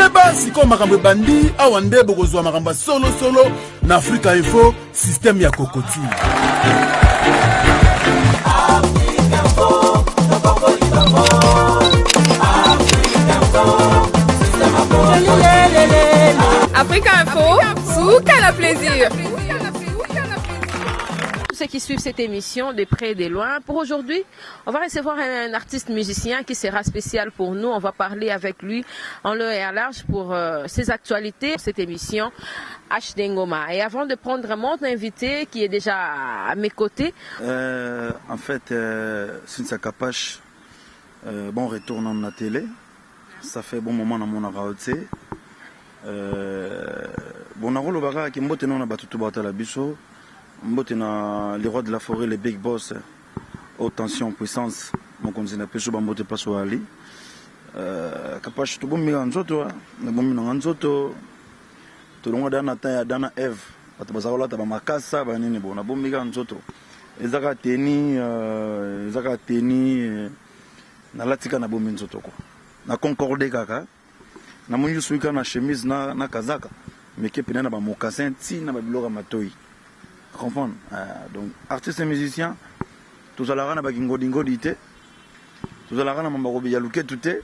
Keba sikoyo, makambo ebandi awa nde bokozwa makambo ya solosolo na Africa Info, système ya kokoti. Africa Info, suka na plaisir. Tous ceux qui suivent cette émission de près et de loin. Pour aujourd'hui, on va recevoir un artiste musicien qui sera spécial pour nous. On va parler avec lui en long et à large pour ses actualités, cette émission HD Ngoma. Et avant de prendre mon invité qui est déjà à mes côtés. En fait, Cynthia Kapache, bon retour dans la télé. Ça fait bon moment dans mon araoté. Bon, nakolobaka ki mbote na bato to batala biso, mbote na les rois de la forêt, les big boss, haute tension puissance, mokonzi na peso bambote place oyo ali. Kapache, tobombika nzoto, nabombi nanga nzoto. Tolongwa da na temps ya Adam na Eve, bato baza kolata bamakasa banini. Bo nabombika nzoto, ezaka teni, ezaka teni nalati kaka, nabombi nzoto kwa na concorde kaka. Namoni soki kaka na chemise na kazaka meke pene na bamocassin ntina babiloko ya matoi, comprendre. Donc artiste et musicien, tozalaka na bakingodingodi te, tozalaka na mambo ya luketu te,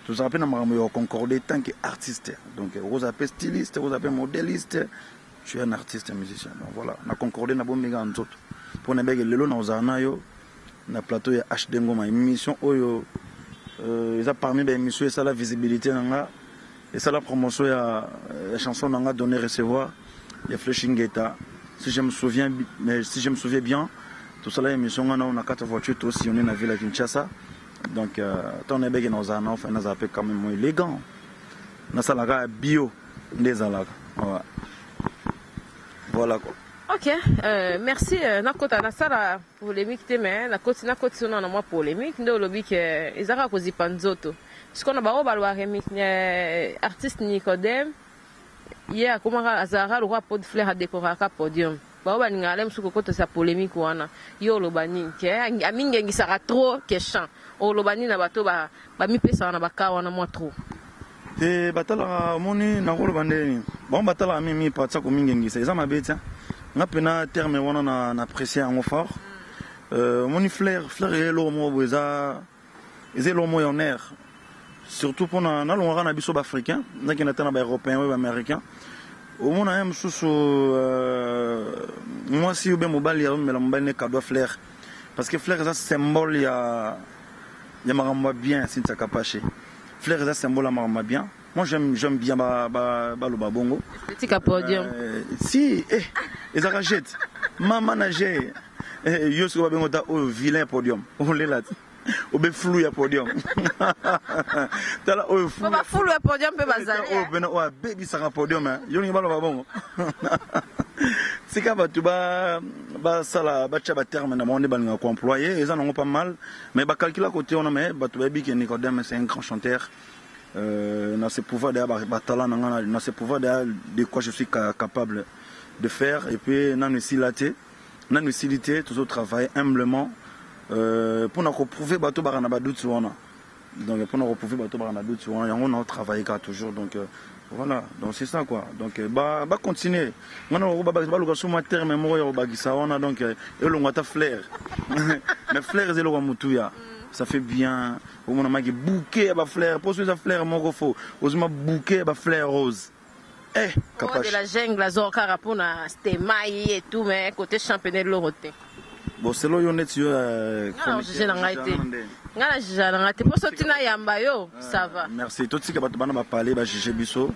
tozalaka mpe na makambo ya concorde tant que artiste. Donc okozala mpe styliste, okozala mpe modéliste, tu es un artiste musicien. Donc voilà, na concorde, na bombika nzoto mpo na beke lelo na ozala na yo na plateau ya HD Ngoma, émission oyo eza parmi baémission esala visibilité na nga, esala promotion ya chanson na nga Donner Recevoir ya Flèche Ngeta. Si je me souviens, mais si je me souviens bien, tosala émission nga na kati ya voiture, tosillonne na ville ya Kinshasa. Donc ntango nayebaki na ozala na ofa, nazala mpe quand même mo élégant, nasalaka bio nde ezalaka. Ouais. Voilà quoi. Ok, merci. Nakota nasala polémique te, mais nakoti na mwa polémique nde olobi ke eza kaka kozipa nzoto. Sikoyo na bango balobaka artiste Nicodème, ye akomaka, azalaka lokola pot de fleur, adekoraka podium. Bango balingaka le mosusu kokotisa polémique wana. Yo oloba nini ke amingengisaka trop ke chant? Oloba nini na bato bamipesaka na baka wana mwa trop? Te, batalaka, omoni, nakoloba ndeni, bango batalaka mingi parti komingengisa eza mabe tia. Nga mpena terme wana na apprécie yango fort. Omoni, fleur eza eloko moko boye, eza eloko moko ya honneur, surtout mpona nalongwaka na biso baafricain, nakende ata na baeuropéen oyo baaméricain, omona ye mosusu mwasi obe mobali azomela mobali ne cadeau fleur, parce que fleur eza symbole ya makambo ya bien. Cynthia Kapache, fleur eza symbole ya makambo ya bien. Moi, j'aime bien baloba bongo. Esthétique à podium. Si ezalaka jete mama na je yo soki babengo ta oyo vilain podium, olela ti obe flou ya podium. Tala oyo. Bafulu ya podium mpe bazali. Oyo pena oyo abebisaka podium, yo olingi baloba bongo. Tika bato basala, batya baterme na bango nde balingaka koemployer, eza nango pas mal, mais bacalcula côté wana. Mais bato bayebi ke Nicodème, c'est un grand chanteur. Na ce pouvoir d'ailleurs batala na nga, na ce pouvoir d'ailleurs de quoi je suis capable de faire. Et puis nanu esila te, nanu esili te, tozotravailler humblement mpona koprouver bato baka na badoute wana. Donc mpona koprouver bato baka na doute wana, yango na travailler kaka toujours. Donc voilà, donc c'est ça quoi. Donc bacontinue, nga na baluka so mwa terme moko ya kobakisa wana. Donc elongo ata fleur, mais fleur eza eloko ya motuya, ça fait bien. Omona maki bouquet ya bafleur, mpo so eza fleur moko, fo ozoma bouquet ya bafleur rose. Eh, de la jungle azo kaka mpona stemai et tout, mais côté champ eloko te. Bon, selo yo neti yo. Nga na juge na ngai te, nga na juge na ngai te, mpo so ntina yamba yo, ça va. Merci. Totika bato bana bapale bajuge biso.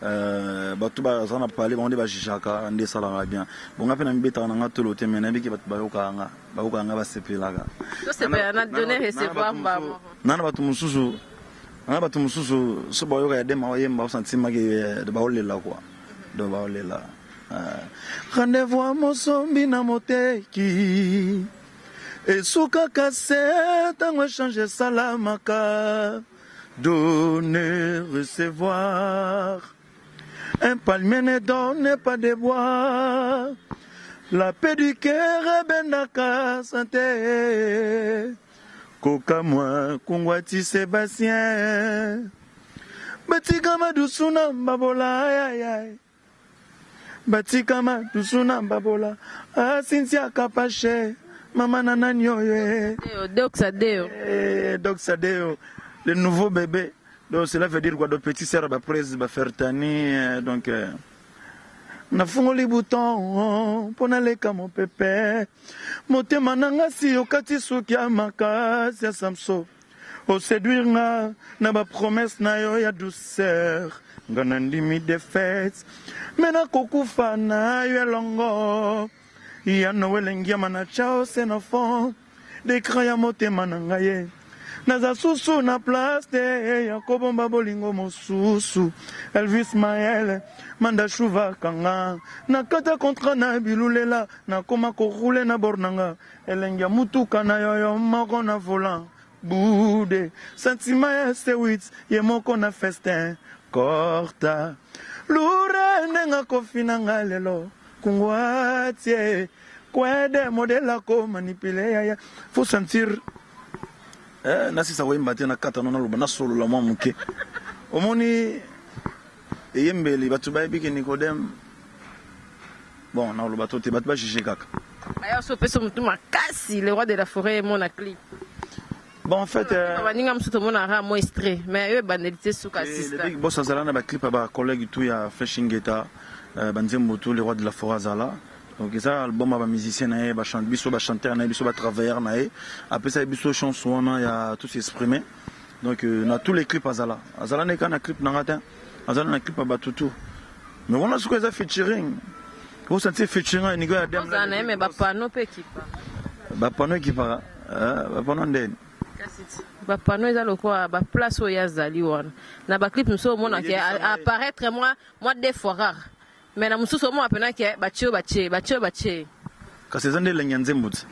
Bato baza na pale, bango nde bajugeaka, nde esalaka bien. Bon, nga mpe na mibetaka na nga tolo te, mais nayebiki bato bayokaka nga, bayokaka nga, basepelaka. Tosepela na donner recevoir mbamo. Nana bato mosusu, nana bato mosusu so bayoka ya dema oyemba, osantimaki baolela quoi. Donc baolela rendez-vous ya mosombi na moteki esukaka se ntango échange esalamaka. Donner, recevoir, un palmier ne donne pas de bois. La paix du cœur ebendaka santé. Kokamwa kungwati Sébastien. Batika madusu na mbabola ayayay batika madusu na mbabola ah, Cynthia Kapashe mama na nani oyo eh. Deo, Doxa Deo. Eh, Doxa Deo, le nouveau bébé. Donc cela veut dire quoi? Donc petit sœur ba presse ba fertani donc nafungoli bouton mpo naleka mopepe motema na nga si okati suki ya makasi ya Samso oséduire nga na bapromesse na yo ya douceur nga nandimi défaite me nakokufa na yo elongo ya Noel ngiama na chao se na fond d'écran ya motema na ngai ye naza susu na place te ya kobomba bolingo mosusu. Elvis Mael manda shuva kanga na kata contrat na bilulela nakoma korouler na bord na nga elengi ya mutuka na yoyo moko na volant bude sentiment ya C8 ye moko na festin korta lure ndenge akofi na nga lelo kungwatie kwede modèle akomanipule yaya faut sentir nasisa koyemba te nakata no naloba nasolola mwa moke. Omoni eyembeli bato bayebi ke Nicodème, bon, naloba to te, bato bajuge kaka. Baya so opesa motu makasi, le roi de la forêt emona clip. Bon, en fait Baninga mosusu tomonaka mwa extrait, mais oyo ebandeli te suka. Le sista big boss azala na baclip ya bacollègue tout ya Fleshingeta, banzembo tout le roi de la forêt azala. Donc eza album ya bamusicien na ye, biso bachanteur na ye, biso batravailleur na ye. Apesaki biso chance wana ya tout s'exprimer. Donc na tous les clips azala, azala na eka na clip na nga te, azala na clip ya bato tout, mais wana sikoyo eza featuring, osentir featuring ya Nigo ya Dem. Ozala na ye, mais bapano mpe ekipa. Bapano ekipaka, bapano ndeni? Kasi ti bapano eza lokola baplace oyo azali wana na baclip mosusu, omonake apparaître mwa deux fois rare, mais na mosusu omona mpena ke batie oyo, batie, batie oyo, batie. Kasi eza nde elengi ya nzembo ti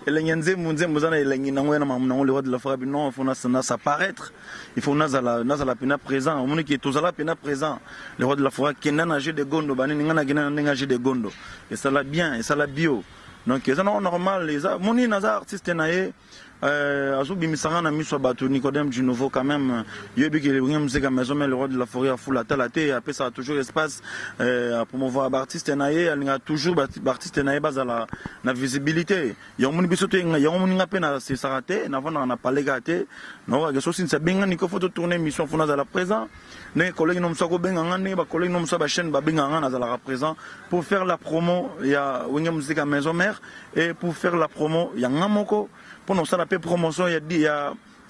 elengi ya nzembo. Nzembo eza na elengi nango ya na makambo nango. Le roi de la forêt, non, il faut nasa apparaître, il faut nazala pena présent. Omoni ke tozala pena présent. Le roi de la forêt akenda na jeu de gondo banini, ngai nakenda na ndenge ya jeu de gondo, esala bien, esala bio. Donc eza nango normal, eza moni naza artiste na ye, azobimisanga na miso ya bato. Nicodème du nouveau quand même, yoyebi ke Wenge Musica Maison Mère, le roi de la forêt afula atala te, apesaka toujours espace apromouvoir baartiste na ye, alingaka toujours baartiste na ye bazala na visibilité. Yango moni biso te, yango moninga mpe nasesaka te, navandaka na pale kaka te. Naokaka so sinisa benga Niko, faut totourne émission, faut nazala présent. Ndenge collègue no mosu akobenga nga, ndenge bacollègue no mosu ya bachaîne babengaka nga, nazalaka présent pour faire la promo ya Wenge Musica Maison Mère et pour faire la promo ya nga moko, mpona kosala mpe promotion ya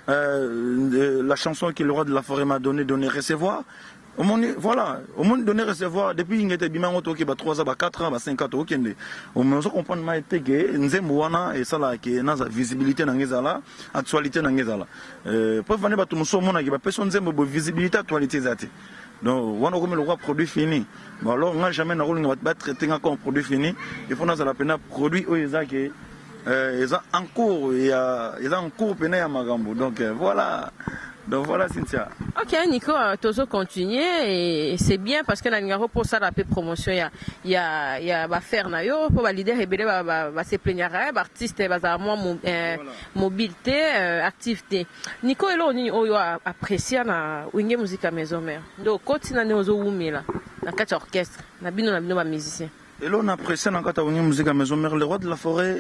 la chanson que le roi de la forêt m'a donné, donné recevoir. Omoni, voilà, omoni donné recevoir depuis ngete ebima yango, toke ba 3 ans, ba 4 ans, ba 5 ans, tokokende. Ozo comprendre mai te ke nzembo wana esalaka ke naza visibilité na nga ezala, actualité na nga ezala. Po vane bato mosusu omonaki bapesi nzembo boye, visibilité, actualité eza te. Donc wana okomi lokwa produit fini. Bon, alors nga jamais nakolinga bato batraite nga comme produit fini. Il faut nazala mpena produit oyo eza ke eza en cours, ya eza en cours pene ya makambo. Donc voilà, donc voilà, Cynthia. Ok Nico, tozo continuer et c'est bien parce que nalingaka mpo osala mpe promotion ya baaffaire na yo, mpo baleader ebele base plaignaka, baartiste bazala mwa mobile te, active te. Nico, eloko nini oyo apprécia na Wenge Musica Maison Mère nde okoti na ndenge ozowumela na kati ya orchestre na bino bamusicien? Elo na apprécié na kati ya Wenge Musica Maison Mère, le roi de la forêt,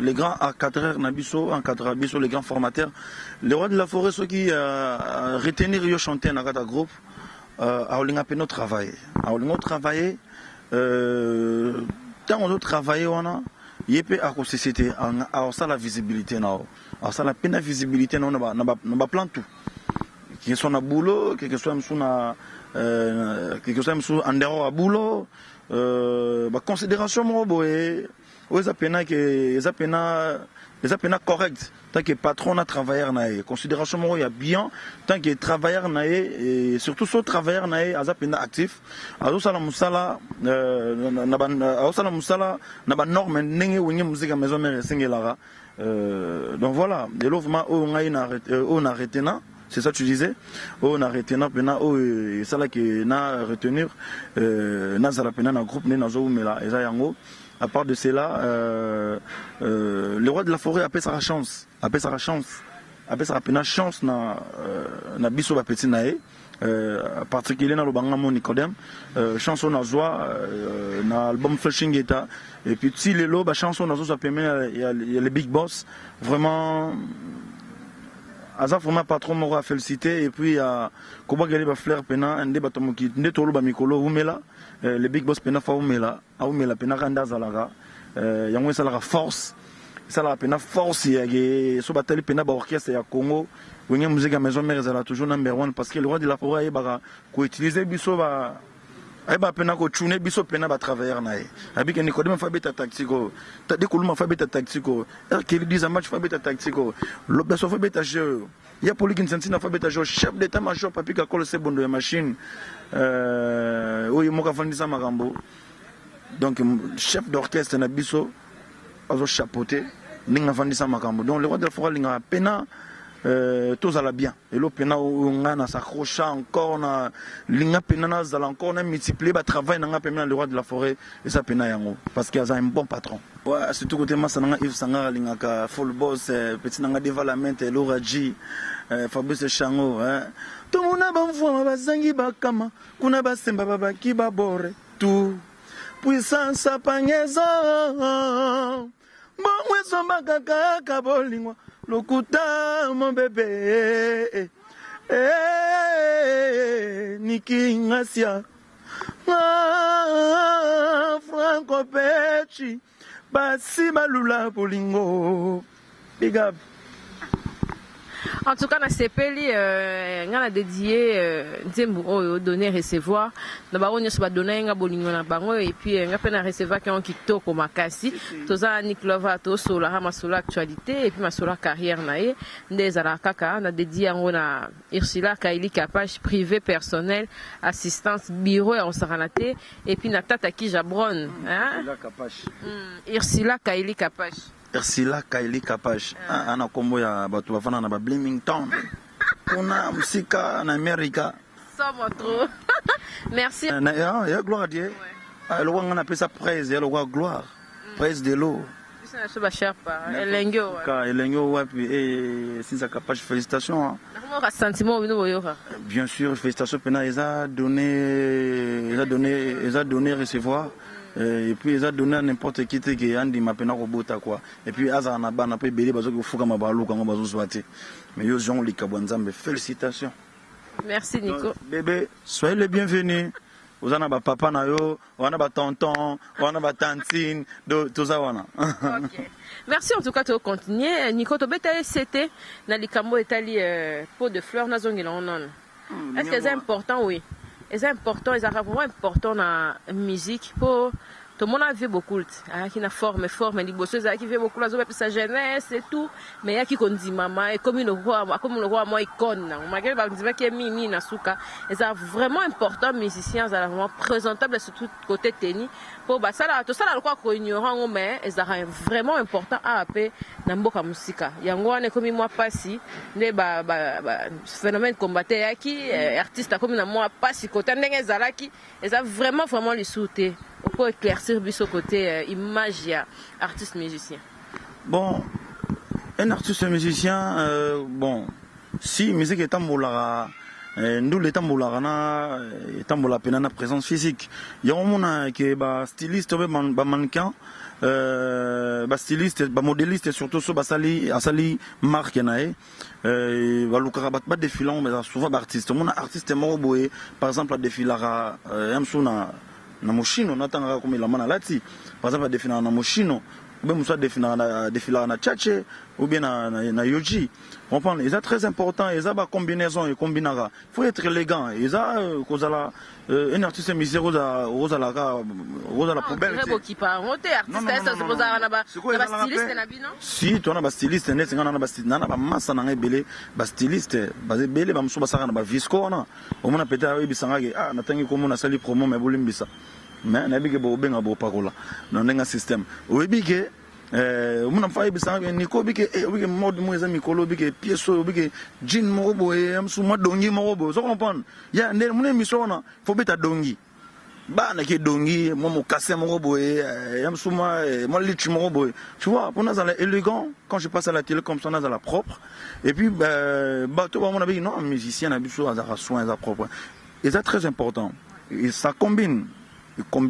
les grands encadreurs na biso, encadreur biso, les grands formateurs. Le roi de la forêt, soki retenir yo chanter na kati ya groupe, aolinga mpe no travailler, aolinga otravailler. Ntango ozotravailler wana, ye mpe akosese te, aosala visibilité na yo, aosala mpe na visibilité na yo na baplan tout, que ce soit na boulot, que ce soit mosusu na que ce soit mosusu en dehors ya boulot, baconsidération moko boye oyo eza pena ke eza pena correct tant que patron na travailleur na ye, considération moko ya bien tant que travailleur na ye, et surtout so travailleur na ye aza pena actif, azosala mosala azosala mosala na banorme ndenge Wenge Musica Maison Mère esengelaka. Donc voilà, lelo vraiment oyo ngai na oyo na retenant, c'est ça tu disais, oyo na retenant mpena, oyo esalaki na retenir, nazala mpena na groupe nde nazowumela, eza yango. À part de cela, le roi de la forêt apesaka chance, apesaka chance. Apesaka mpena chance na, na biso bapeti na ye, particulier naloba nga mo Nicodème, chance oyo nazwa na album Flashing Eta, et puis ti lelo bachance oyo nazozwa pembeni ya le big boss. Vraiment, aza vraiment patron moko à féliciter et puis ya kobwakeli bafleur mpena nde bato mokili nde toloba mikolo umela. Le big boss mpena fa umela, aumela mpena kaka nde azalaka. Yango esalaka force, esalaka mpena force yake. So batali mpena baorchestre ya Congo, Wenge Musique ya Maison Mère ezala toujours number one, parce que le roi de la forêt ayebaka koutiliser biso, ba ayeba mpena kotune biso mpena batravailleur na ye. Abike Nicodème fa beta tactique oyo, Tade Koluma fa beta tactique oyo, Erkeli Diza match fa beta tactique oyo, Lobeso fa beta jeu oyo, ya Poliki Nsantina fa beta jeu, chef d'état major Papi Kakolo Sebondo ya machine oyo moko afandisa makambo. Donc chef d'orchestre na biso azochapeauter ndenge afandisa makambo. Donc le roi de la forêt alingaka pena tozala bien. Elo mpena oyo ngai na s'accrocha encore, na linga mpena nazala encore na multiplier batravail na ngai pembe na le roi de la forêt. Eza mpena yango, parce que aza un bon patron. Ouais, surtout côté masa na nga Yves Sangara alingaka full boss, petit na nga Deva la Mente, Laura G, Fabrice Chango, hein. Tomona bamvwama bazangi bakama kuna, basemba babaki babore tout puissance apangezo mbongo esombaka kaka bolingo lokuta mon bébé, eh, Niki Ngasia. Ah, Franco Pechi basi balula bolingo, big up. En tout cas, nasepeli. Nga na dédié nzembo oyo donner recevoir na bango nyonso badona ye nga bolingo na bango, et puis nga mpe na recevaki yango kitoko makasi. Toza na Nick Lova, tosolaka masolo actualité et puis masolo ya carrière na ye nde ezalaka kaka. Na dédié yango na Ursula Kaili Kapage, privé personnel, assistance bureau ya kosakana te, et puis na tata Kija Bron, hein? Ursula Kaili Kapage. Ursula Kaili Kapage, ah, ana nkombo ya bato bafanda na babloomington kuna mosika na Amerika. Somo trop, merci. Ya gloire à Dieu. Eloko nga napesa praise ya lokwa gloire, praise de l'eau. Biso na biso basherpa elenge oyo. Ka elenge oyo wapi? Sinza Kapage, félicitation. Nakomoka sentiment bino boyoka. Bien sûr, félicitation mpena. Eza donné, eza donné, eza donné recevoir, et puis eza donné à n'importe qui te ke andima mpena kobota quoi, et puis azala na bana mpe ebele bazoki kofukama, baluka yango bazozwa te, mais yo zwango likabo ya Nzambe. Félicitation. Merci, Nico. Donc, bébé, soyez les bienvenus. Oza na bapapa na yo wana, batonton wana, batantine, toza wana. Okay. Merci en tout cas. Tocontinue, Nico. Tobeta ye sete na likambo etali pot de fleur. Nazongela ngo nano. Est ce que eza important? Oui, eza important, ezalaka vraiment important na musique, mpo tomona vieux Bokul ayaki na forme liboso ezalaki vieux Bokul azobapesa jeunesse et tout, mais eyaki kondimama, ekomi lokola, akomi lokola mwa icône nango, malgré bandimaki ye mingi na suka. Eza vraiment important musicien azala vraiment présentable, surtout côté tenue, mpo basala tosala lokola koignore yango, mais ezalaka vraiment important. Awa mpe na mboka mosika, yango wana ekomi mwa mpasi nde ba phénomène combattant eyaki, artiste akomi na mwa mpasi kota ndenge ezalaki. Eza vraiment vraiment lisusu te. Oko éclaircir biso côté image ya artiste musicien? Bon, un artiste musicien, bon, si musique etambolaka, ndula etambolaka na etambola mpena na présence physique. Yango omona ke bastyliste obe bamannequin, bastyliste, bamodéliste surtout, so basali asali marque na ye, balukaka bato badéfiler yango, bazala souvent baartiste. Omona artiste moko boye, par exemple, adéfilaka ya mosusu na Moschino, natangaka koma elamba na lati, par exemple, adéfilaka na Moschino, ou bien mosusu adéfilaka na Chache, ou bien na Yohji. Comprendre, eza très important, eza bacombinaison ekombinaka. Faut être élégant. Eza kozala un artiste musicien, kozalaka kozala poubelle. Bokipa yango te, artiste bozalaka na bastyliste na bino? Si, tona bastyliste neti nga na bamasa na ngai ebele, bastyliste baza ebele. Bamosusu basalaka na bavisco wana. Omona peut-être oyebisangaki, ah, natangi komona asali promo, mais bolimbisa, mais nayebi ke bobenga bopakola na ndenge système. Oyebi ke omona mfa ayebisanga Niko, obike obike mode moko eza mikolo, obike pièce oyo, obike jean moko boye, ya mosusu mwa dongi moko boye. Ozo comprendre ya nde mona émission wana, faut beta dongi. Bana ki dongi, mwa mokase moko boye, ya mosusu mwa lich moko boye. Tu vois, mpo nazala élégant quand je passe à la télé comme ça, nazala propre. Et puis bato bamona biki non, musicien na biso azalaka soin, aza propre. Eza très important. Et ça combine.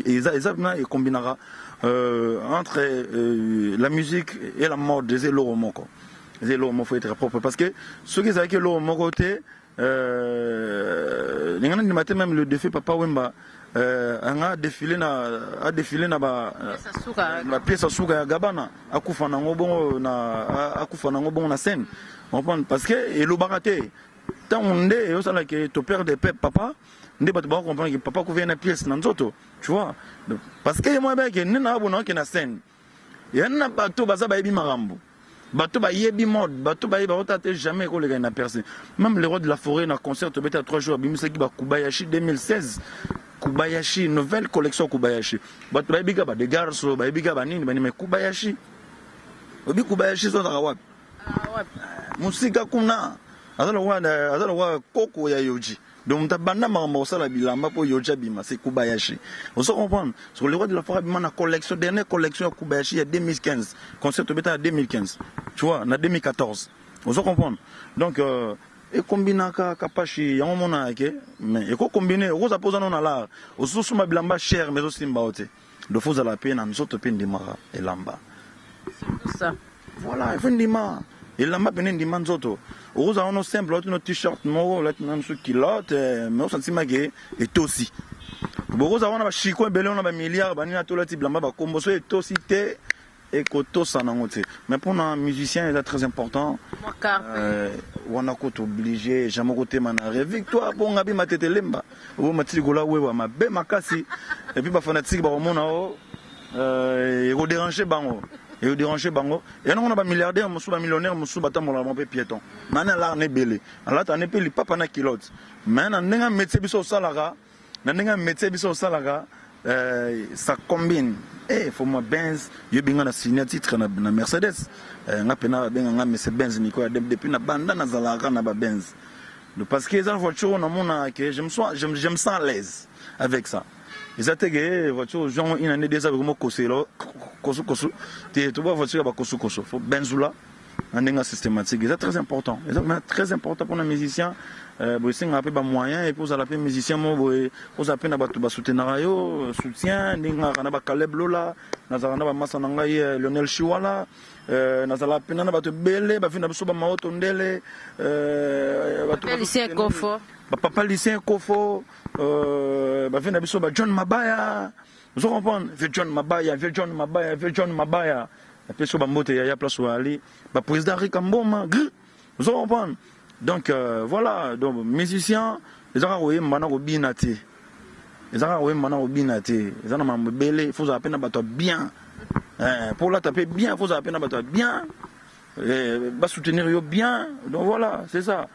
Eza na ekombinaka entre la musique et la mode, eza eloko moko. Eza eloko moko, faut être propre parce que soki ezalaki eloko moko te, ndenge nandima te, même le défi Papa Wemba anga défilé na a défilé na ba ba pièce asuka ya Gabana, akufa nango bongo na akufa nango bongo na scène, comprendre, parce que elobaka te. Ntango nde ezosalaka to perdre pe papa, nde bato bako comprendre que papa akufi na pièce na nzoto, tu vois, parce que ye moko ayebaki nde na abona oke na scène ya na bato baza bayebi makambo, bato bayebi mode, bato bayebi bakota te, jamais ekoleka na percé. Même le roi de la forêt, na concert tobeta 3 jours, abimisaki bakubayashi 2016, Kubayashi, nouvelle collection Kubayashi. Bato bayebi ka bade garso, bayebi ka banini banini, mais Kubayashi, obi Kubayashi so azalaka wapi? Mosika kuna, aza lokwa koko ya Yoji. Donc moto abanda makambo kosala bilamba mpo Yoji abima, c'est Kubayashi, ozo comprendre. So le roi de la forêt abima na collection, dernière collection ya Kubayashi ya 2015, concert tobeta na 2015, tu vois, na 2014, ozo comprendre. Donc ekombinaka kapashi yango monaka ke, mais ekokombine, okoza mpo oza no na lar, ozosomba bilamba cher, mais ezosimba yo te. Donc faut ozala mpe na nzoto mpe ndimaka elamba. Ça. Voilà, il faut ndima elamba pene, ndima nzoto. Okozala wana simple, olati no t-shirt moko, olati na mosusu culotte, mais osantima ke etosi. Bokozala wana bashiko ebele wana, bamilliard banini, ata olati bilamba bakombo, so etosi te, ekotosa nango te. Mais mpona musicien eza très important. Wana kutu obligé, jamais kotema na re victoire mpo nga bima tete lemba oboma ti likolo awewa mabe makasi, et puis bafanatike bakomona o ekodérange bango, ekodérange bango. Yango na bamilliardaire mosusu, bamillionnaire mosusu batambolaka bango mpe piéton mani, alaka na ebele, alata ne mpe lipapa na culotte. Mais na ndenge ya métier biso osalaka, na ndenge ya métier biso osalaka, ça combine. Faut moi Benz yobi nga na signé titre na Mercedes. Nga pena babenga nga Monsieur Benz Nico ya depuis na banda nazalaka na ba Benz. Donc, parce que eza voiture namona que je me sens à l'aise avec ça. Eza te ke voiture genre une année, 2 ans ekomo kosela kosu kosu te. Toba voiture ya bakosu kosu, faut benzula na ndenge systématique. Eza très important, eza très important mpona musicien. Boye esengaka mpe bamoyen, et puis ozala mpe musicien mo boye, ozala mpe na bato basoutenaka yo, soutien ndenge ngaka na bacaleb Lola, nazalaka na bamasa na ngai Lionel Shiwala, nazala mpena na bato ebele, bavi na biso bamaoto ndele. Lucien Kofo. Bapapa Lucien Kofo, bavi na biso ba John Mabaya, ozo comprendre, vieux John Mabaya, vieux John Mabaya, vieux John Mabaya, apesi bambote yaya place oali, baprésident Rika Mboma gr, ozo comprendre. Donc voilà, donc musicien eza kaka koyemba na kobina te, eza kaka koyemba na kobina te, eza na mambo ebele. Faut ozala mpe na bato ya bien mpo olata mpe bien, faut ozala mpe na bato ya bien, basoutenir yo bien. Donc voilà, c'est ça.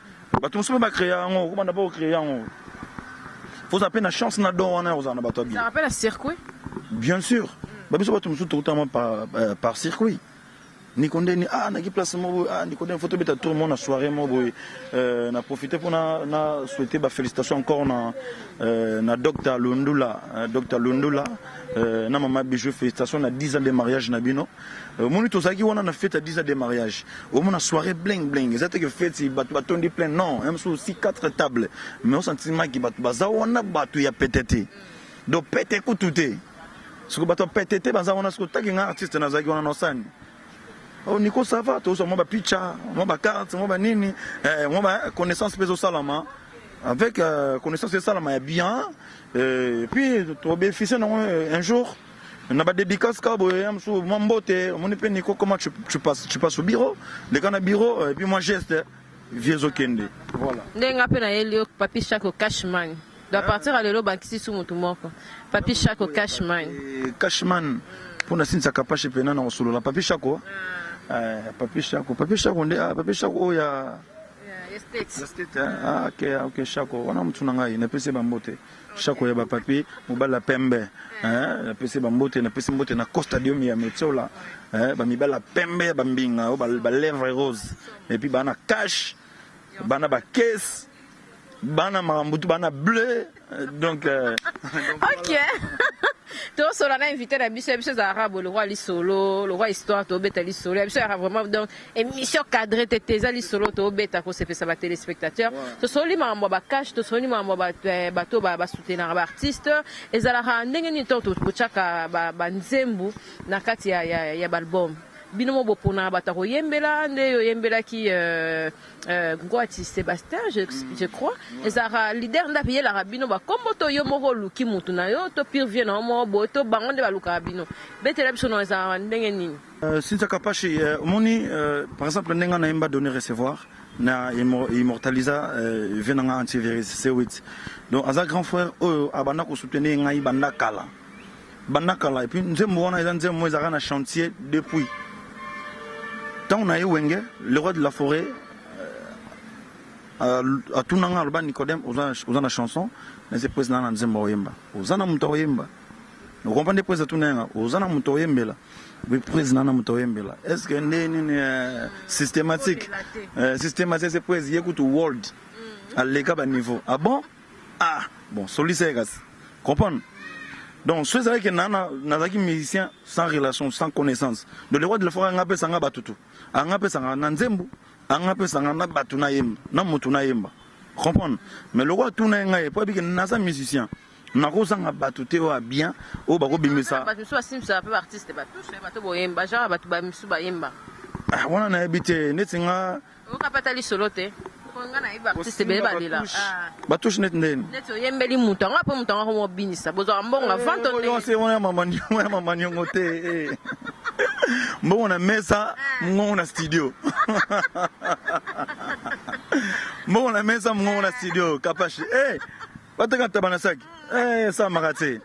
Bato mosusu mpe bacréa yango, okobanda mpe kocréa yango, faut ozala mpe na chance na don wana ya kozala na bato ya bien. Ça rappelle un circuit. Bien sûr, babiso bato mosusu tokutama par circuit. Niko ndeni, ah, naki place moko boye, ah, niko ndeni, faut tobeta tour mo na soirée moko boye. Na profite mpo na souhaiter bafélicitation encore na Dr Lundula, Dr Lundula na mama Bijou, félicitation na 10 ans de mariage na bino. Omoni, tozalaki wana na fête ya 10 ans de mariage, omona soirée bling bling. Eza te ke fête bato batondi plein, non, ya mosusu aussi 4 tables, mais osentimaki bato baza wana, bato ya pete te. Donc pete kutu te, soki bato ya pete te baza wana, soki otaki nga artiste nazalaki wana na osani, oh Nico, ça va, tozwa mwa bapicha, mwa bacarte, mwa banini, mwa ba connaissance mpe ezosalama avec connaissance esalama ya bien. Puis tobénéficie nango un jour na badédicace kaka boye, ya mosusu mwa mbote, omoni mpe Nico, comment tu passes au bureau, leka na bureau, et puis mwa geste vie ezokende, voilà. Ndenge nga mpe nayeli yo Papi Chako Cashman. Donc à partir ya lelo bakisi su motu moko, Papi Chako Cashman. Cashman mpona sinisaka pashe pena na kosolola Papi Chako, Papi Chako, Papi Chako nde, ah, Papi Chako oyo ya State. Ah, ok, Chako wana motu na ngai, napesi ye bambote. Chako ya bapapi, mobali ya pembe, napesi bambote. Napesi mbote na Costa Diomi ya Metsola, bamibali ya pembe ya bambinga oyo balèvre rose, et puis bana cash, bana bakese. Bana makambo tu bana bleu donc, donc Ok, tosola na invité na biso. Ya biso ezalaka boye, lokwa lisolo, lokwa histoire, tobeta lisolo ya biso yaka vraiment. Donc émission cadré te te, eza lisolo tobeta kosepesa batéléspectateur. Tosoli makambo ya bacash, tosoli makambo ya bato basoutenaka baartiste. Ezalaka ndenge nini to botiaka banzembu na kati ya baalbum? Bino mo boponaka bato ya koyembela nde oyembelaki Ngwati Sébastien, je crois. Ezalaka leader nde apeyelaka bino bakombo, to yo moko oluki mutu na yo, to pire vie na yo moko boye, to bango nde balukaka bino? Betela biso no, ezalaka ndenge nini? Cynthia Kapashi, omoni, par exemple ndenge nayemba Donner Recevoir na immortalisa vie na nga antivirus C8. Donc aza grand frère oyo abanda kosoutenir ngai banda kala, banda kala. Et puis nzembo wana eza nzembo moko ezalaka na chantier depuis ntango na ye Wenge. Le roi de la forêt atunanga, aloba: "Nicodème, oza na chanson?" Nase: "Président, na nzembo akoyemba." "Oza na moto akoyemba?" Okomprendre, président atuna yanga: "Oza na moto akoyembela?" "Oui, président, na moto akoyembela." Est ce que nde nini systématique, systématique? C'est président ye kutu world aleka baniveau. "Ah bon? Ah bon, solisa ye kasi." Comprendre? Donc so ezalaki na nazalaki musicien sans relation, sans connaissance. Donc le roi de la forêt anga apesanga bato tu, anga apesanga na nzembo, anga apesanga na bato nayemba, na motu nayemba, comprendre? Mais le roi atuna ye ngai po abike naza musicien, nakozanga bato te oyo ya bien oyo bakobimisa. Bato misusu basimisaka mpe baartiste, batouche bato boyemba, genre bato bamisusu bayemba. Ah, wana nayebi te, neti nga. Oyoka mpe ata lisolo te? Po nga nayebi baartiste ebele balela. Batouche neti ndeni? Neti oyembeli moto yango, apo moto yango akomobinisa, bozwaka mbongo avant to ndenge? Wana ya mama niongo, ya mama niongo te, eh. Mbongo na mesa, mongongo na studio. Mbongo na mesa, mongongo na studio. Kapashi, eh, bateka ntaba na saki, eh, esalamaka te.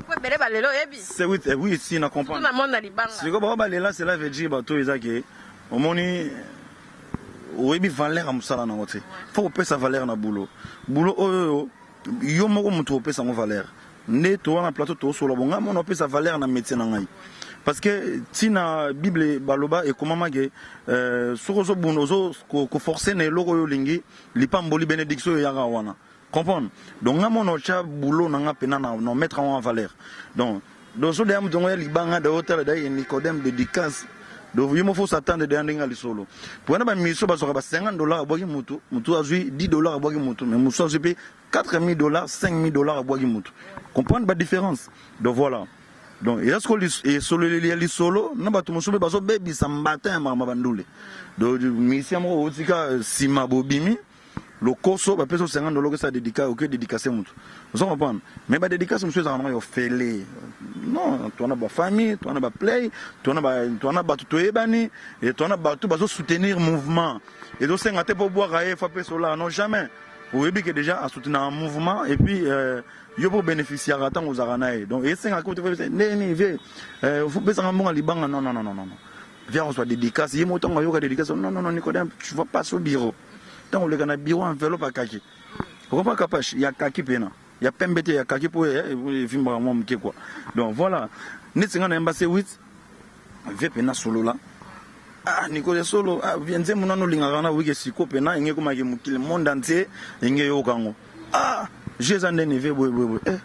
Po ebele balelo, oyebi. C'est oui, eh, oui, si na comprendre. Na monde na libanga. Sikoyo bango balela, cela veut dire bato eza ke omoni, oyebi valeur ya mosala nango te. Faut kopesa valeur na boulot. Boulot oyo yo moko moto opesa yango valeur. Nde toza na plateau, tosola bo ngai mona opesa valeur na métier na ngai, parce que ntina Bible baloba ekomama ke soki ozobunda, ozo koforce na eloko oyo olingi, lipamboli, bénédiction oyo eyaka wana, comprendre? Donc nga mona otya boulot na nga mpena na mettre yango en valeur. Donc so deya moto yango ya libanga da otala da ye Nicodème dédicace. Donc yo mo faut s'attendre deya ndenge ya lisolo po wana bamiso bazwaka ba 50 $ abwaki motu, motu azwi 10 $ abwaki motu, mais mosu azwi mpe 4000 $, 5000 $ abwaki motu. Comprendre ba différence? Donc voilà, donc eza sikoyo esololeli ya lisolo na bato mosusu mpe bazobebisa mbata ya makambo ya bandule. Donc musicien moko otika nsima bobimi lokoso, bapesi o 50 $ okesa dédicace, oke dédicace motu, ozo comprendre? Mais badédicace mosusu ezalaka nango ya ofele. Non, towana bafamille, towana baplay, towana bato toyebani, towana bato bazosoutenir mouvement. Ezosenga te mpo bwaka ye fa pesa olaka, non, jamais. Oyebi ke déjà asoutenaka mouvement et puis yo mpo bénéficiaka ntango ozalaka na ye. Donc esengaka te ndeni vie pesanga mbongo libanga. Non, non, non, non, non, viens kozwa dédicace ye mo. Ntango ayoka dédicace: "Non, non, non, Nicodème, tu vas passer au bureau." Ntango oleka na bureau, enveloppe akaki, okompa Kapache ya kaki mpena ya pembe te, ya kaki mpo evimbaka mwa moke quoi. Donc voilà, neti nga nayemba C8, vie mpena solola: "Ah, Nicole, solo, ah, nzembo nano olingaka na wike siko mpena enge ekomaki mokili monde entier enge eyoka yango. Ah, je eza ndeni vie boye boye boye, eh,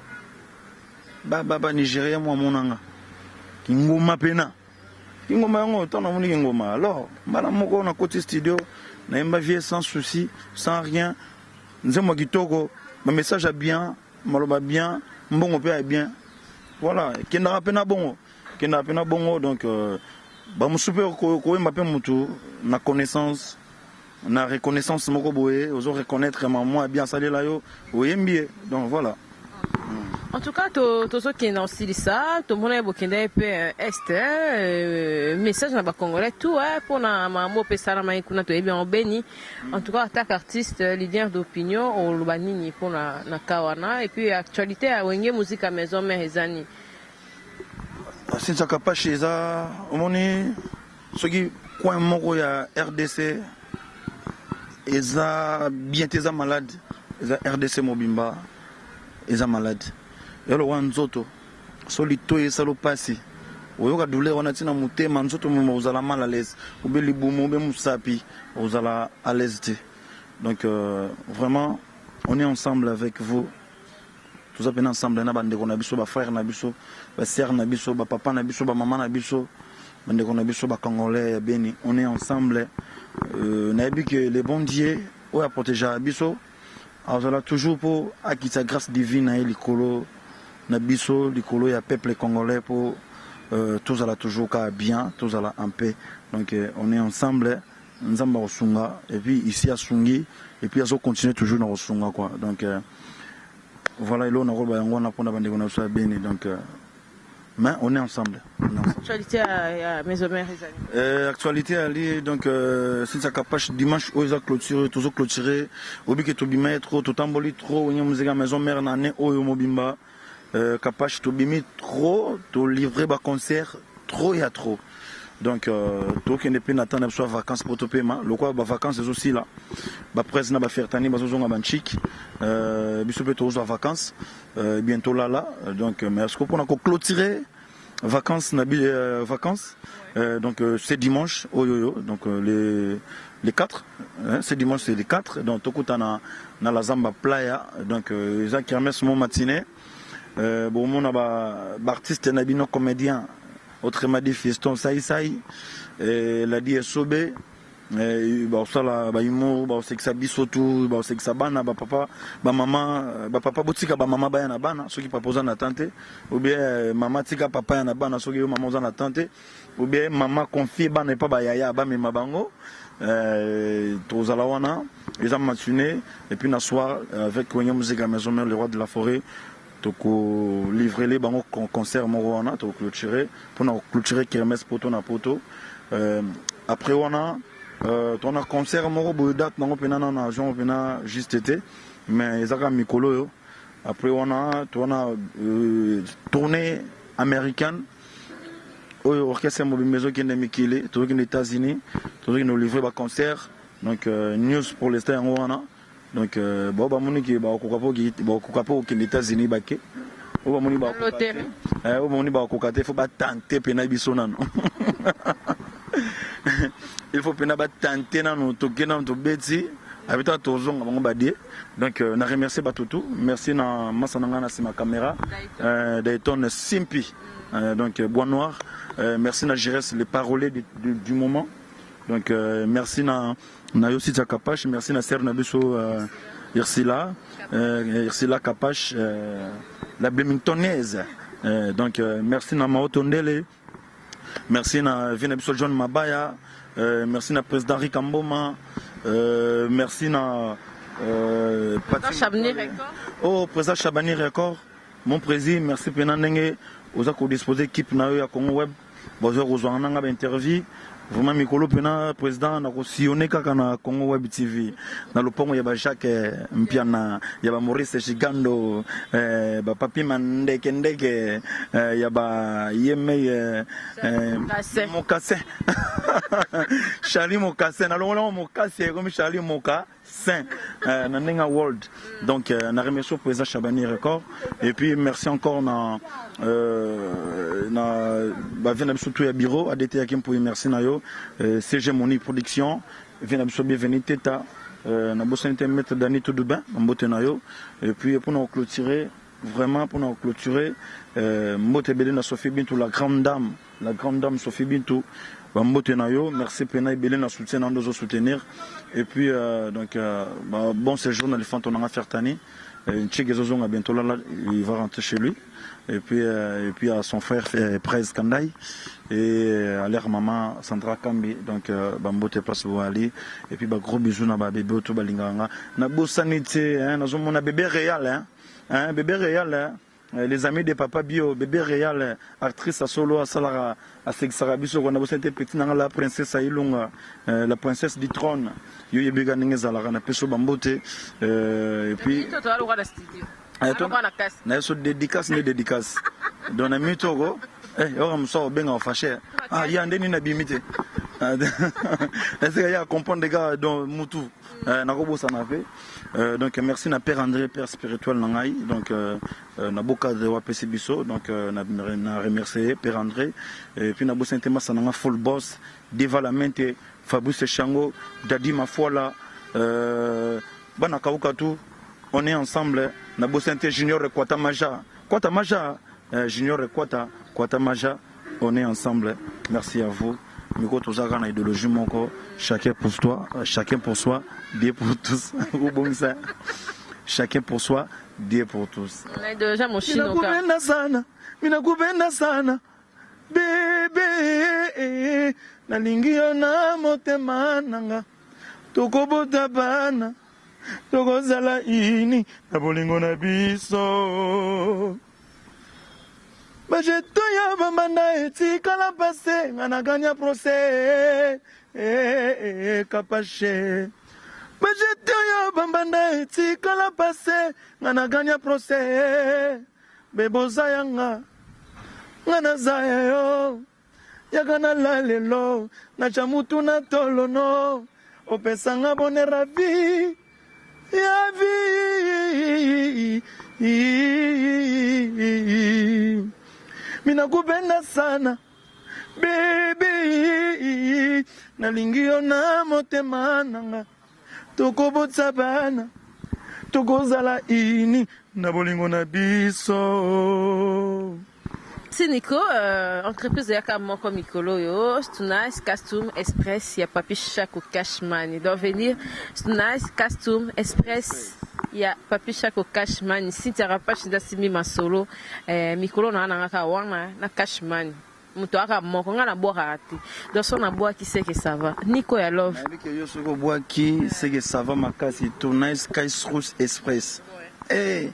ba Nigéria mwa monanga kingoma mpena kingoma yango." Ntango namoni kingoma, alors mbala moko nakoti studio, nayemba vie sans souci, sans rien. Nzembo ya kitoko, bamessage ya bien, maloba bien, mbongo mpe ya bien. Voilà, ekendaka mpe na bongo, ekendaka mpe na bongo. Donc bamosusu mpe koyemba mpe motu na connaissance, na reconnaissance moko boye, ozo reconnaître mama ya bien asalela yo, oyembi ye. Donc voilà. En tout cas, tozokende osilisa, tomona ye bokenda ye mpe est message na bacongolais tout mpona makambo mpe esalama ye kuna, toyebi yango beni. En tout cas, attaque artiste, leader d'opinion, oloba nini mpona na ka wana? Et puis actualité ya Wenge Musica Maison Mère eza nini? Cynthia Kapashi, eza omoni soki coin moko ya RDC eza bien te, eza malade, eza RDC mobimba eza malade. Eloko wana nzoto so litoi esala mpasi, oyoka douleur wana ntina motema, nzoto moma ozala mal à l'aise, obe libumu, obe mosapi, ozala à l'aise te. Donc vraiment On est ensemble avec vous. Toza mpenza ensemble na bandeko na biso, bafrère na biso, basœur na biso, bapapa na biso, bamama na biso, bandeko na biso bacongolais ya Beni. On est ensemble. Nayebi ke le bon Dieu oyo aprotégeaka biso azala toujours mpo akitisa grâce divine na ye likolo na biso, likolo ya peuple congolais, mpo tozala toujours kaka bien, tozala en paix. Donc on est ensemble. Nzambe akosunga, et puis ici asungi, et puis azocontinue toujours na kosunga quoi. Donc voilà, eloko nakoloba yango wana mpona bandeko na biso ya Beni. Donc mais on est ensemble, on est ensemble. Actualité ya Maison Mère ezali? Actualité ali, donc Cynthia Kapache, dimanche oyo eza clôture, tozo clôturer. Obike tobima ye trop, totamboli trop. Wenge Musica Maison Mère na année oyo mobimba, Kapache, tobimi trop, tolivre baconcert trop ya trop. Donc tokende mpe na temps na biso ya vacance mpo topema. Lokola bavacance ezosila, bapresse na bafertani bazozonga banchik, biso mpe tozwa vacance bientôt lala. Donc mais siko mpona koclôturer vacances na vacances, donc c'est dimanche oyo oyo, donc les 4, hein, c'est dimanche, c'est les 4. Donc tokuta na la Zamba Playa. Donc eza kermesse mo matinée. Bomona baartiste na bino comédien, autrement dit Fiston Saisai, Ladi Esobe, baosala bahumour, baosekisa biso tu, baosekisa bana, bapapa, bamama. Bapapa botika bamama baya na bana soki papa oza na temps te, ou bien mama tika papa ya na bana soki yo mama oza na temps te, ou bien mama confie bana epa bayaya bamema bango. Tozala wana, eza matinée, et puis na soir avec Wenge Musica Maison Mère, le roi de la forêt, tokolivrer bango concert moko wana, tokoclôturer mpona koclôturer kermesse poto na poto. Après wana tona concert moko boye, date nango mpena na avion mpena juste te, mais eza kaka mikolo oyo. Après wana towana tournée américaine oyo orchestre mobimba ezokende mikili, tozokende États-Unis, tozokende olivre baconcert. Donc news pour l'instant yango wana. Donc bao bamoni ke bakokoka mpo kokende États-Unis, bake. Oyo bamoni oyo bamoni bakokoka te, faut batente mpena biso nano. Il faut mpena batente nano, toke nano, tobeti abeta, tozonga bango badie. Donc na remercier bato tout. Merci na masa na ngai na nsima caméra, Dayton Simpi, donc Bois Noir. Merci na Gires, les paroliers du moment. Donc merci na yo Cynthia Kapache, merci na sœur na biso Ursula Kapache, la Bloomingtonaise. Donc merci na Mao Tondele, merci na vie na biso John Mabaya, merci na président Rick Amboma, merci na Chabani Record. Oh, président Chabani Record, mon président, merci pena ndenge oza kodispose équipe na yo ya Congo Web, bazwa kozwanga nanga bainterview. Vraiment mikolo mpena président nakosillonne kaka na Congo Web TV, na lopango ya bajacques Mpiana, ya bamaurice Gigando, bapapi mandeke ndeke, ya bayemei Mokase, Charlie Mokase. Nalongolango Mokase, ekomi Charlie Moka saint na ndenge world. Donc na remercie président Chabani Record, et puis merci encore na bavie na biso tout ya bureau ADT yaki mpui, merci na yo. CG Moni Production, vie na biso bienvenu teta, na bosani te maître Dani Toudoubain, mbote na yo. Et puis mpona clôturer, vraiment mpona clôturer, mbote ebele na Sophie Bintou, la grande dame, la grande dame Sophie Bintou, bambote na yo. Merci pena ebele na soutien na ndo soutenir. Et puis donc bah, bon séjour na l'éléphant nanga Fertani Nchik ezozonga bientôt là, là il va rentrer chez lui, et puis à son frère Prez Kandai et à leur maman Sandra Kambi. Donc bambote place boali, et puis bah gros bisous na ba bébé oto balinganga na bosani te, hein, nazomona bébé réal, hein, hein, bébé réal, hein. Les amis de papa bio, bébé réal, actrice solo, asalaka, asekisaka biso kona. Bosani te petit nanga, la princesse Ailunga, la princesse du trône, yo yebika ndenge ezalaka, na peso bambote. Et puis na ye so dédicace nde dédicace. Donc na mi toko yoka mosu akobenga ofashe, ah ya nde nini nabimi te, esika ya comprendre kaka. Donc mutu nakobosana mpe. Donc merci na père André, père spirituel na ngai. Donc na bocadre wapesi biso. Donc na remercier père André, et puis nabosani te masa nanga full boss Deva la Mente, Fabrice Chango, Dadi Mafola, bana kauka tu. On est ensemble na bosani te Junior Kwata Maja. Kwata Maja, Junior Kwata, Kwata Maja, on est ensemble. Merci à vous. Miko toza kaka na idéologie moko, chacun pour toi, chacun pour soi, Dieu pour tous. Obongisa. Chacun pour soi, Dieu pour tous. Na idéologie ya moshino ka. Minakupenda sana, minakupenda sana. Bebe, nalingi yo na motema nanga. Tokobota bana, tokozala ini na bolingo na biso. Bajeto ya bambanda etikala pase, nga na gagna procès, kapashe. Bajeto ya bambanda etikala pase, nga na gagna procès. Beboza yanga, nga naza ya yo. Yaka na la lelo, natya mutu na tolono, opesanga bonheur ya vie, ya vie. Minakupenda sana baby, nalingi yo na motema nanga, tokobotisa bana, tokozala ini na bolingo na biso. Merci Nico, entreprise eyaka moko mikolo oyo Stunice Custom Express ya Papi Shako Cashman. Donc venir Stunice Custom Express ya Papi Shako Cashman. Cynthia Rapache nda simi masolo mikolo na nanga ka wana na Cashman. Moto aka moko nga na bwakaka te. Donc so na bwaki c'est que ça va. Nico ya love. Nayebi ke yo soki obwaki c'est que ça va makasi. Stunice Custom Express. Eh,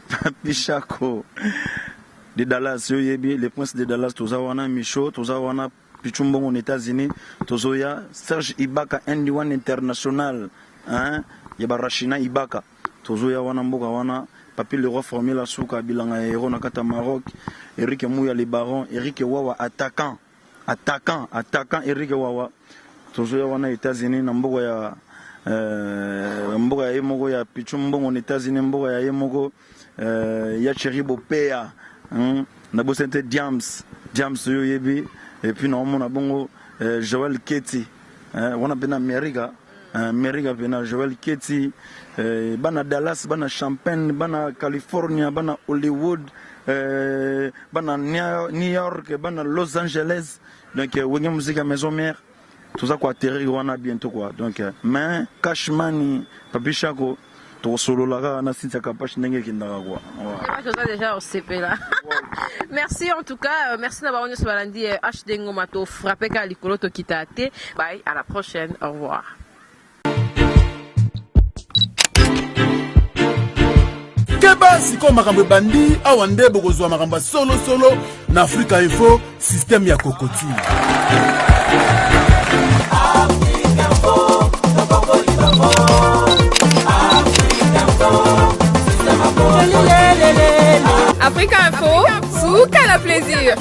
Papi Shako de Dallas, yo yebi le prince de Dallas, toza wana Micho, toza wana Pichu Mbongo na États-Unis, tozoya Serge Ibaka ND1 international, hein, ya ba Rachina Ibaka, tozoya wana mboka wana Papi le roi Formula Suka bilanga ya héros na kata Maroc, Eric Mouya le baron, Eric Wawa attaquant, attaquant, attaquant Eric Wawa, tozoya wana États-Unis na mboka ya mboka ya ye moko ya Pichu Mbongo na États-Unis, mboka ya ye moko ya Thierry Bopea, na bosente Diams, Diams yo yebi, et puis na omona bongo Joël Ketty, wana pe na Amerika, Amerika pe na Joël Ketty, bana Dallas, bana Champaign, bana California, bana Hollywood, bana New York, bana Los Angeles, donc Wenge Musica Maison Mère, toza ko atterrir wana bientôt quoi. Donc mais Cash Money, Papi Shako, tokosololaka na Cynthia Kapache ndenge ekendaka quoi. Ouais. Toza déjà osepela. Merci en tout cas, merci na bango nyonso balandi HD Ngoma to frappé ka likolo to kita te. Bye, à la prochaine. Au revoir. Keba sikoyo makambo ebandi awa nde bokozwa makambo ya solosolo na Africa Info, système ya kokoti. Africa Info, suka na plaisir.